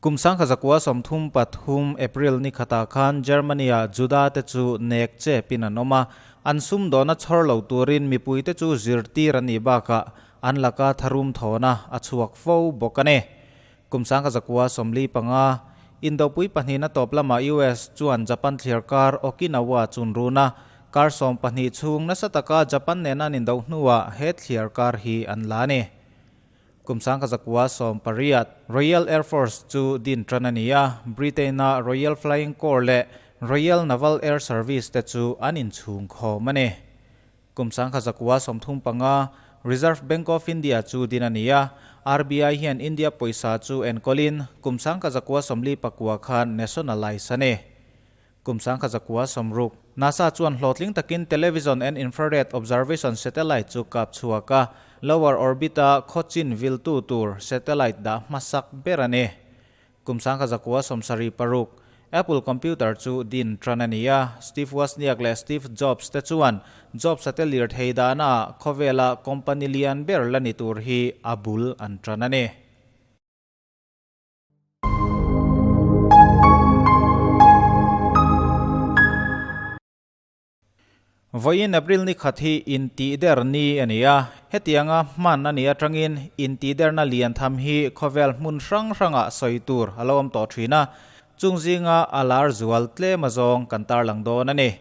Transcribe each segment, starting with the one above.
Kum 1933 April ni khatah khan Germany-ah Juda-te chu nek chepin an awm a, an sumdawna chhawr lo turin mipuite chu zirtir an nih bakah an laka tharum thawhna a chhuak fo bawk a ni. Kum 1945, Indopui pahnihna tawp lamah US chuan Japan thliarkar Okinawa chun run a, kar 12 chhung nasa taka Japan nena an indo hnuah he thliarkar hi an la a ni. Kum 1918, Royal Air Force chu din tan a ni a, Britain-a Royal Flying Corps leh Royal Naval Air Service te chu an inchhung khawm a ni. Kum 1935, Reserve Bank of India chu din a ni a, RBI hian India pawisa chu enkawlin kum 1949 khan nationalise a ni. Kum 1960, NASA chuan hlawhtling takin Television and Infrared Observation Satellite chu kap chhuak a, lower orbit-a khawchin viltu tur satellite dah hmasak ber a ni. Kum 1976, Apple computer chu din tan a ni a, Steve Wozniak leh Steve Jobs te chuan Jobs-a te lirthei dahnaah khawvela company lian ber la ni tur hi a bul an tan a ni. Vawiin April ni khat hi intihder ni a ni a, hetianga hman a nih atangin intihderna lian tham hi khawvel hmun hrang hrangah sawi tur a lo awm tawh thin a, chung zinga a lar zual tlem azawng kan tarlang dawn a ni.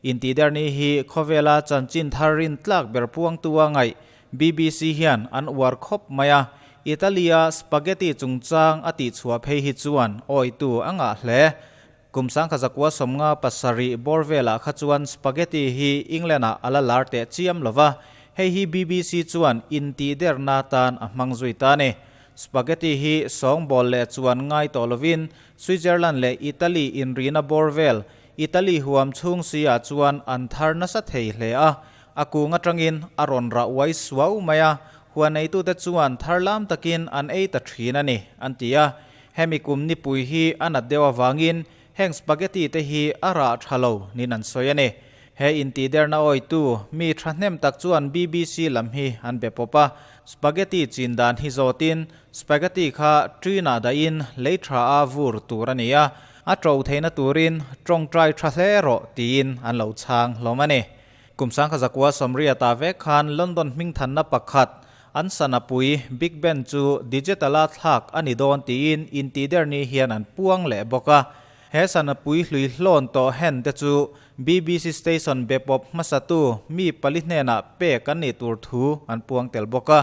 Intihder ni hi khawvela chanchin thar rin tlak ber puangtu a ngaih BBC hian an uar khawp mai a, Italy-a spaghetti chungchang a tihchhuah phei hi chuan awitu a ngah hle. Kum 1957 bawr velah kha chuan spaghetti hi England-ah a la lar teh chiam lo va, hei hi BBC chuan intihderna tan a hmang zui ta a ni. Spaghetti hi sawngbawl leh chuan ngai tawh lovin Switzerland leh Italy inrina bawr vel, Italy huam chhung si-ah chuan an thar nasa thei hle a, a kung atangin a rawn rah uai suau mai a, huan neitute chuan thar lam takin an ei ta thin a ni, an ti a. Hemi kum nipui hi a nat deuh avangin heng spaghetti te hi a rah tha lo niin an sawi a ni. He intihderna awitu mi thahnem tak chuan BBC lam hi an be pawp a, spaghetti chin dan hi zawtin spaghetti kha ṭinah dahin lei tha a vur tur a ni a, A ṭo theihna turin ṭawngṭai ṭha hle rawh tiin an lo chhang hlawm a ni. Kum 1980 ah vek khan London hmingthanna pakhat, an sanapui Big Ben chu digital-a thlak a ni dawn tiin intihder ni hian an puang leh bawk a. He sanapui hlui hlawn tawh hen te chu BBC station be pawp hmasatu mi pali hnenah pek an nih tur thu an puang tel bawk a.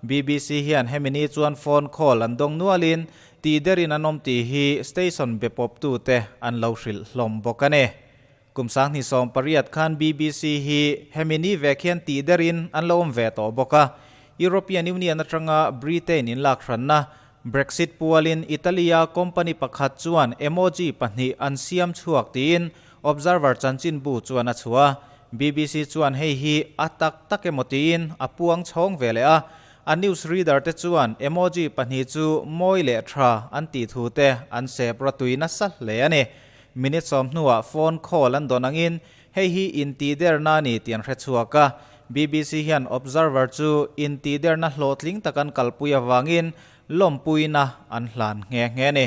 BBC hian hemi ni chuan phone call an dawng nualin Tih derin an awm tih hi station be pawptute an lo hrilh hlawm bawk a ni. Kum 2018 khan BBC hi hemi ni vek hian tih derin an lo awm ve tawh bawk a. European Union atanga Britain inlak hranna, Brexit pualin Italy-a company pakhat chuan emoji pahnih an siam chhuak tiin Observer chanchinbu chuan a chhuah a. BBC chuan hei hi a tak tak emaw tiin a puang chhawng ve leh a. A news reader te chuan emoji pahnih chu mawi leh tha an tih thu te an sep ratui nasa hle a ni. Minute sawm hnuah phone call an dawn angin hei hi intihderna a ni tih an hre chhuak a. BBC hian Observer chu intihderna hlawhtling tak an kalpui avangin lawmpuina an hlan nghe nghe a ni.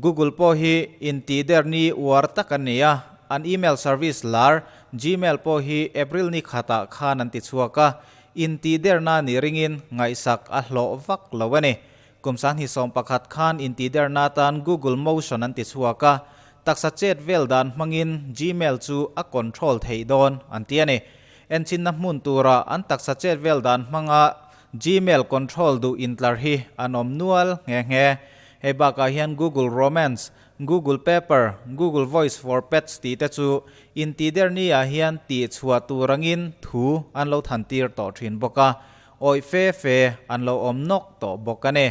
Google pawh hi intihder ni uar tak an ni a, an email service lar Gmail pawh hi April ni khatah khan an ti chhuak a, intihderna nih ringin ngaihsak a hlawh vak lo a ni. Kum 2011 khan intihderna atan Google Motion an ti chhuak a, taksa chet vel dan hmangin Gmail chu a control theih dawn an ti a ni. Enchinna hmun tura an taksa chet vel dan hmanga Gmail control duh intlar hi an awm nual nghe nghe. Hei bakah hian Google Romance, Google Paper, Google Voice for Pets tih te chu intihder ni ah hian tih chhuah tur angin thu an lo than tir tawh thin bawk a, awih fe fe an lo awm nawk tawh bawk a ni.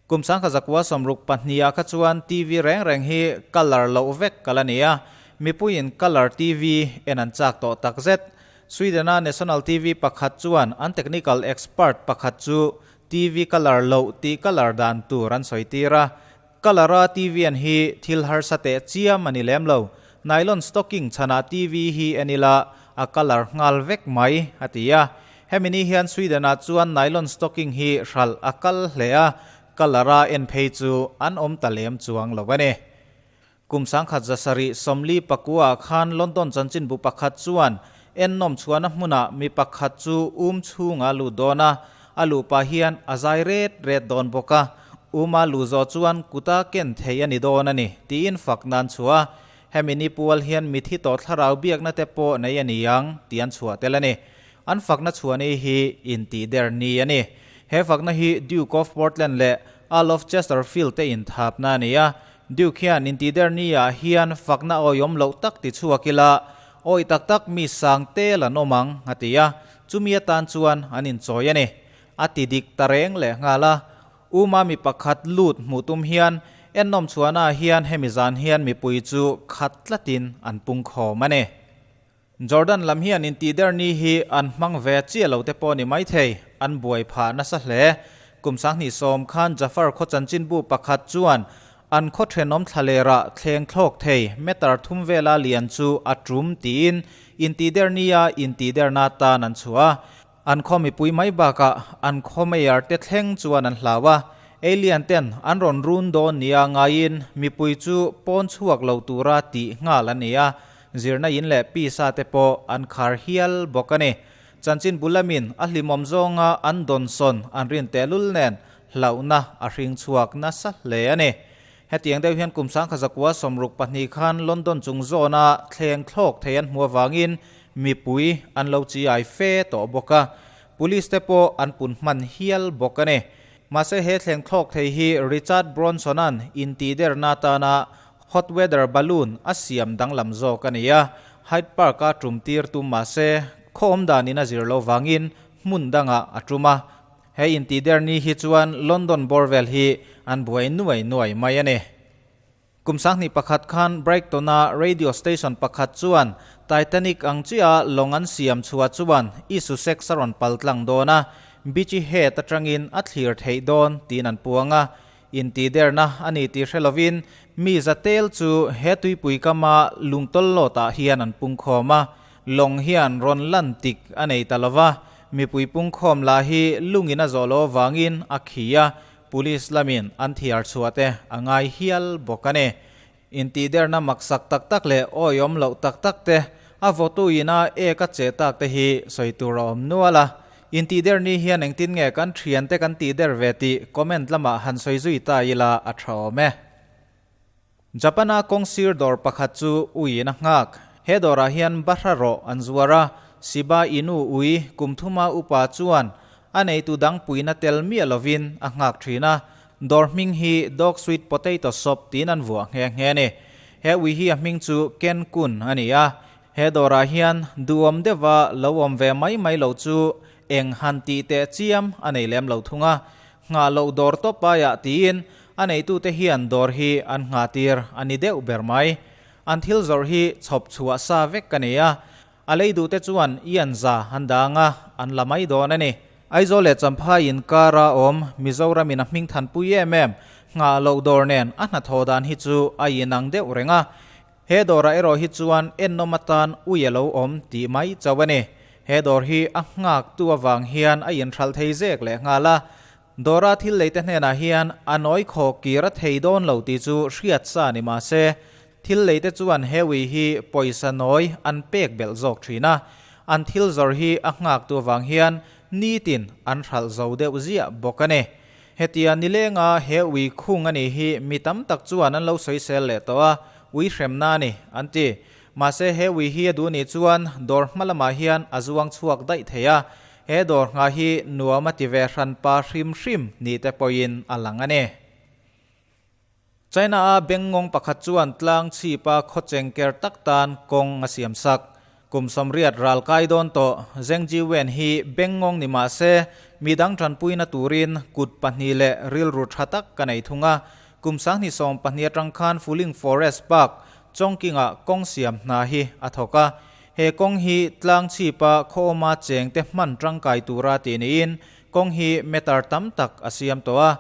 Kum 1962 ah kha chuan TV reng reng hi colour loh vek ka la ni a, mipuiin colour TV en an chak tawh takzet. Sweden-a National TV pakhat chuan an technical expert pakhat chu TV colour loh tih colour dan tur an sawi tir a. Colour a TV an hi thil harsa teh chiam a ni lem lo. Nylon stocking chhanah TV hi en ila a colour nghal vek mai, a ti a. Hemi ni hian Sweden-ah chuan nylon stocking hi hralh a kal hle a. Colour a en phei chu an awm ta lem chuang lo a ni. Kum 1749 ah khan London chanchinbu pakhat chuan ennawm chhuahna hmunah mi pakhat chu um chhunga a lut dawn a, a luh pah hian a zai ret ret dawn bawk a, uma luh zawh chuan kuta ken theih a ni dawn a ni tiin fak nan chhuah a, hemi ni pual hian mithi tawh thlarau biakna te pawh nei a ni ang tih an chhuah tel a ni. An fakna chhuahni hi intihder ni a ni. He fakna hi Duke of Portland leh Earl of Chesterfield te inthapna a ni a. Duke hian intihder ni ah hian fakna awihawm loh tak ti chhuak ila, awih tak tak mi sang tel an awm ang, a ti a. Chumi atan chuan an inchawi a ni. A ti dik ta reng leh nghal a. Uma mi pakhat lut hmuh tum hian ennawm chhuahna ah hian hemi zan hian mipui chu khat tlatin an pungkhawm a ni. Jordan lam hian intihder ni hi an hmang ve chiah lo te pawh ni maithei, an buai phah nasa hle. Kum 2010 khan Jafar khaw chanchinbu pakhat chuan an khaw thenawm thlalerah thleng thlawk thei meter thum vela lian chu a tum tiin intihder nia intihderna tan an chhuah a. An khaw mipui mai bakah an khaw mayor te thleng chuan an hlau a, alien ten an rawn run dawn nia ngaiin mipui chu pawn chhuak lo tura tih nghal an ni a, zirna in leh pisa te pawh an khar hial bawk a ni. Chanchin bul lamin a hlimawm zawnga an dawnsawn an rin tehlul nen hlauhna a hring chhuak nasa hle a ni. Hetiang deuh hian kum 1962 khan London chung zawna thleng thlawk thei an hmuh avangin mipui an lo chi-ai fe tawh bawk a, police te pawh an pun hman hial bawk a ni. Mahse he thleng thlawk thei hi Richard Bronson-a'n intihderna atana hot weather balloon a siam danglam zawk a ni a, Hyde Park-a tum tir tum mahse khaw awm danin a zir lo vangin hmun dangah a tum a. He intihder ni hi chuan London bawr vel hi an buai nuai nuai mai a ni. Kum 2001 khan Brighton-a radio station pakhat chuan Titanic ang chiah lawng an siam chhuah chuan i Sussex a rawn pal tlang dawn a, Beachy Head atangin a thlir theih dawn tiin an puang a. Intihderna a ni tih hre lovin mi za tel chu he tuipui kama lungtawllawtah hian an pungkhawm a, Lawng hian rawn lan tik a nei ta lo va, mipui pungkhawm lah hi lungin a zawh loh avangin a khi a, police lamin an thiar chhuah te a ngai hial bawk a ni. Intihderna maksak tak tak leh awihawm loh tak tak te, a vawtu ina ek a che tak te hi sawi tur a awm nual a. Intihder ni hian engtin nge kan thiante kan tihder ve tih comment lamah han sawi zui ta ila a tha awm e. Japan-a kawngsir dawr pakhat chu uiin a nghak. He dawrah hian bahra rawh an zuar a, Shiba Inu ui kum thuma upa chuan a neitu dang puina tel miah lovin a nghak thin a, dawr hming hi Dog Sweet Potato Shop tiin an vuah nghe nghe a ni. He ui hi a hming chu Ken Kun a ni a, he dawrah hian duhawm deuha lo awm ve mai mai lo chu eng han tih teh chiam a nei lem lo thung a, nghah loh dawr tawp aiah tiin A neitute hian dawr hi an nghahtir a ni deuh ber mai. An thil zawrh hi chhawp chhuah sa vek ka ni a, a lei duhte chuan ian za an dang a, an la mai dawn a ni. Aizawl leh Champhai inkara awm Mizoramin a hming thanpui em em, nghah loh dawr nen a hnathawh dan hi chu a inang deuh reng a. He dawrah erawh hi chuan ennawm atan ui a lo awm tih mai chauh a ni. He dawr hi a nghaktu avang hian a inhralh thei zek leh nghal a, Dawra thil leite hnenah hian a nawi khaw kir a thei dawn lo tih chu hriat sa ni mah se, thil leite chuan he ui hi pawisa nawi an pek belh zawk thin a, an thil zawrh hi a nghaktu avang hian nitin an hralh zo deuh ziah bawk a ni. Hetia nilenga he ui khung a nih hi mi tam tak chuan an lo sawisel leh tawh a, ui hremna a ni, an ti. Mahse he ui hi a duh nih chuan dawr hma lamah hian a zuang chhuak daih thei a, He dawr nghah hi nuam a ti ve hran pa hrim hrim ni te pawhin a lang a ni. China-a bengngawng pakhat chuan tlang chhipa khaw chengker tak tan kawng a siam sak. Kum 80 ral kai dawn tawh Zheng Jiwen hi bengngawng ni mah se midang tanpuina turin kut pahnih leh rilru tha tak ka nei thung a. Kum 2012 atang khan Fuling Forest Park, Chongqing-ah kawng siam hna hi a thawk a. He kawng hi tlang chhipa khawawma chengte hman tangkai tura tih niin kawng hi meter tam tak a siam tawh a,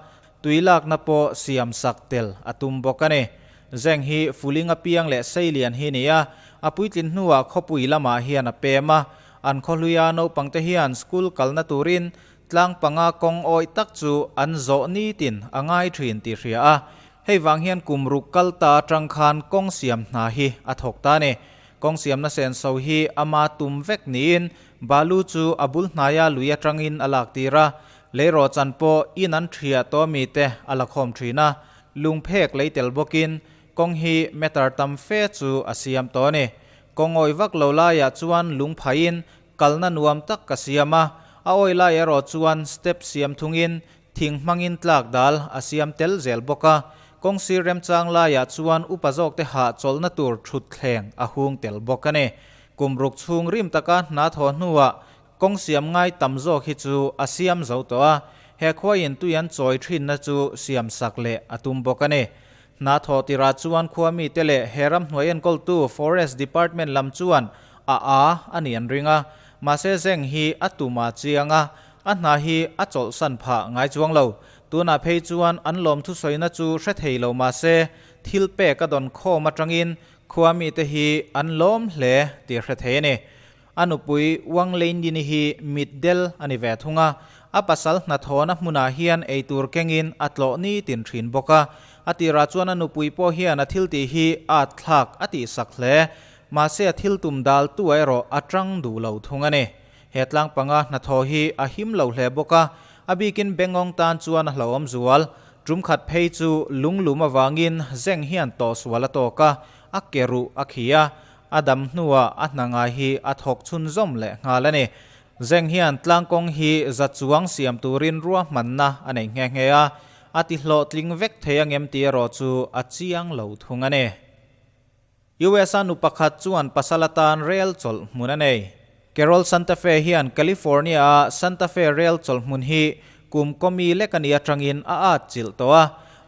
tui lakna pawh siam sak tel a tum bawk a ni. Zeng hi Fuling apiang leh Seilian hi ni a, a puitlin hnuah khawpui lamah hian a pem a, an khawhluia naupangte hian school kalna turin Tlang panga kawng awih tak chu an zawh nitin a ngai thin tih hria a, hei vang hian kum ruk kal ta atang khan kawng siam hna hi a thawk ta a ni. Kawng siamna senso hi ama tum vek niin balu chu a bul hnaia lui atangin a lak tir a, leirawhchan pawh in an thiah tawh mi te a la khawm thin a, lungphek lei tel bawkin kawng hi meter tam fe chu a siam tawh a ni. Kawng awih vak lo laiah chuan lung phaiin Kalna nuam tak ka siam a, a awi lai erawh chuan step siam thungin thing hmangin tlak dal a siam tel zel bawk a, kawng sir remchang laiah chuan upa zawkte hah chawlhna tur thut thleng a hung tel bawk a ni. Kum ruk chhung rim taka hna thawh hnuah kawng siam ngai tam zawk hi chu a siam zo tawh a, he khuaiin tui an chawi thinna chu siam sak leh a tum bawk a ni. Hna thawh tirah chuan khua mite leh he ramhnuai enkawltu Forest Department lam chuan a a a nih an ring a, mahse Zeng hi a tum a chiang a, a hna hi a chawlhsan phah ngai chuang lo. Tunah phei chuan an lawm thusawina chu hre thei lo mahse thil pek a dawn khawm atangin khua mite hi an lawm hle tih hre thei a ni. A nupui Wang Leindini hi mitdel a ni ve thung a, a pasal hnathawhna hmunah hian eitur kengin a tlawh nitin thin bawk a. A tirah chuan a nupui pawh hian a thiltih hi at thlak a tihsak hle. Mahse a thil tum dal tu erawh a tang duh lo thung a ni. He tlang panga hnathawh hi a him lo hle bawk a, a bikin Bengawng tan chuan a hlauhawm zual. Tum khat phei chu lunglum avangin zeng hian tawhsual a tawk a, a ke ruh a khi a, A dam hnuah a hna ngai hi a thawk chhunzawm leh nghal a ni. Zeng hian tlangkawng hi za chuang siam turin ruahmanna a nei nghe nghe a, a ti hlawhtling vek thei angem tih erawh chu a chiang lo thung a ni. US-a nu pakhat chuan pasal atan rel chawlh hmun a nei. Carol Santa Fe hian California-a Santa Fe rel chawlh hmun hi kum kawmi lek a nih atangin a at chilh tawh a,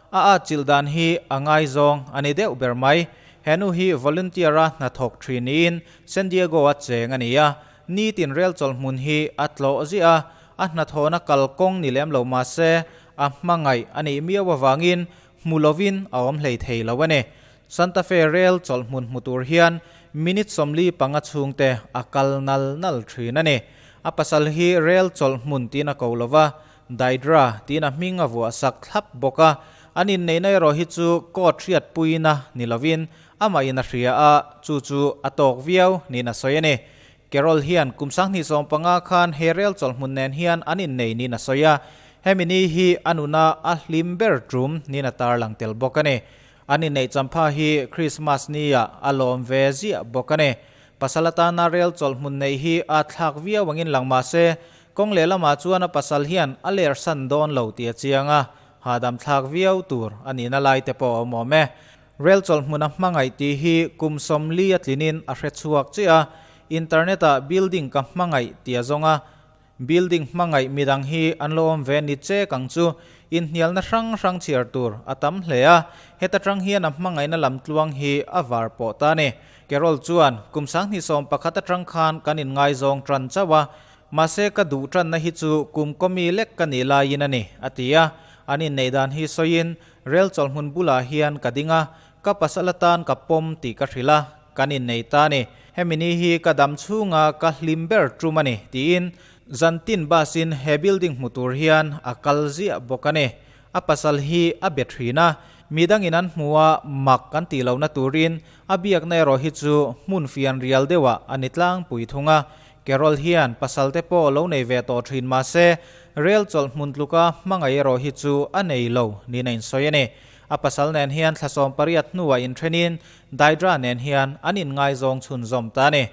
A atchilh dan hi a ngaizawng a ni deuh ber mai. He nu hi volunteer-a hnathawk thin niin San Diego-a cheng a ni a. Nitin rel chawlh hmun hi a tlawh ziah a, a hnathawhna kalkawng ni lem lo mah se a hmangaih a nih miau avangin hmu lovin a awm hlei thei lo a ni. Santa Fe rel chawlh hmun hmu tur hian minute 45 chhungte a kal nal nal thin a ni. A pasal hi rel chawlh hmun tiin a ko lo va, Daidra tiin a hming a vuah sak thlap bawk a, an inneihna erawh hi chu court hriatpuina ni lovin amah in a hria a, chu chu a tawk viau niin a sawi a ni. Carol hian kum 2015 khan he rel chawlhmun nen hian an innei niin a sawi a, hemi ni hi a nuna a hlim ber tum niin a tarlang tel bawk a ni. An inneih champha hi Christmas ni-ah a lawm ve ziah bawk a ni. Pasal atana rel chawlhmun neih hi a thlak viau angin lang mah se, Kawng lehlamah chuan a pasal hian a ler san dawn lo tih a chiang a, hahdam thlak viau tur a nihna lai te pawh a awm awm e. Rel chawlh hmuna hmangaih tih hi kum 40 a tlinin a hre chhuak chiah a, internet-ah building ka hmangaih tih a zawng a, building hmangaih midang hi an lo awm ve ni chek ang chu, inhnialna hrang hrang chhiar tur a tam hle a, heta tang hian a hmangaihna lamtluang hi a var pawh ta a ni. Carol chuan kum 2011 atang khan kan inngaizawng tan chauh a, Mahse ka duh tanna hi chu kum kawmi lek ka nih laiin a ni, a ti a. An inneih dan hi sawiin rel chawlhmun bulah hian ka ding a, ka pasal atan ka pawm tih ka hrilh a, kan innei ta a ni. Hemi ni hi ka dam chhunga ka hlim ber tum a ni, tiin zantin bus in he building hmu tur hian a kal ziah bawk a ni. A pasal hi a be thin a, midangin an hmu a mak kan tih lohna turin a biakna erawh hi chu hmun fian rial deuhah a ni tlangpui thung a. Carol hian pasal te pawh lo nei ve tawh thin mah se, rel chawlh hmun tluka hmangaih erawh hi chu a nei lo niin a insawi a ni. A pasal nen hian thla 18 hnuah inthenin Daidra nen hian an inngaizawng chhunzawm ta a ni.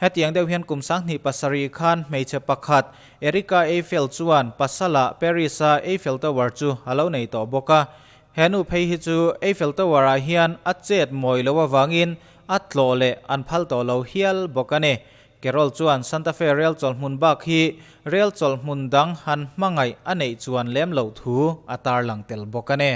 Hetiang deuh hian kum 2007 khan hmeichhe pakhat Erika Eiffel chuan pasala Paris-a Eiffel Tower chu a lo nei tawh bawk a. He nu phei hi chu Eiffel Tower-ah hian a chet mawi lo avangin a tlawh leh an phal tawh lo hial bawk a ni. Carol chuan Santa Fe rel chawlhmun bak hi rel chawlhmun dang han hmangaih a neih chuan lem loh thu a tarlang tel bawk a ni.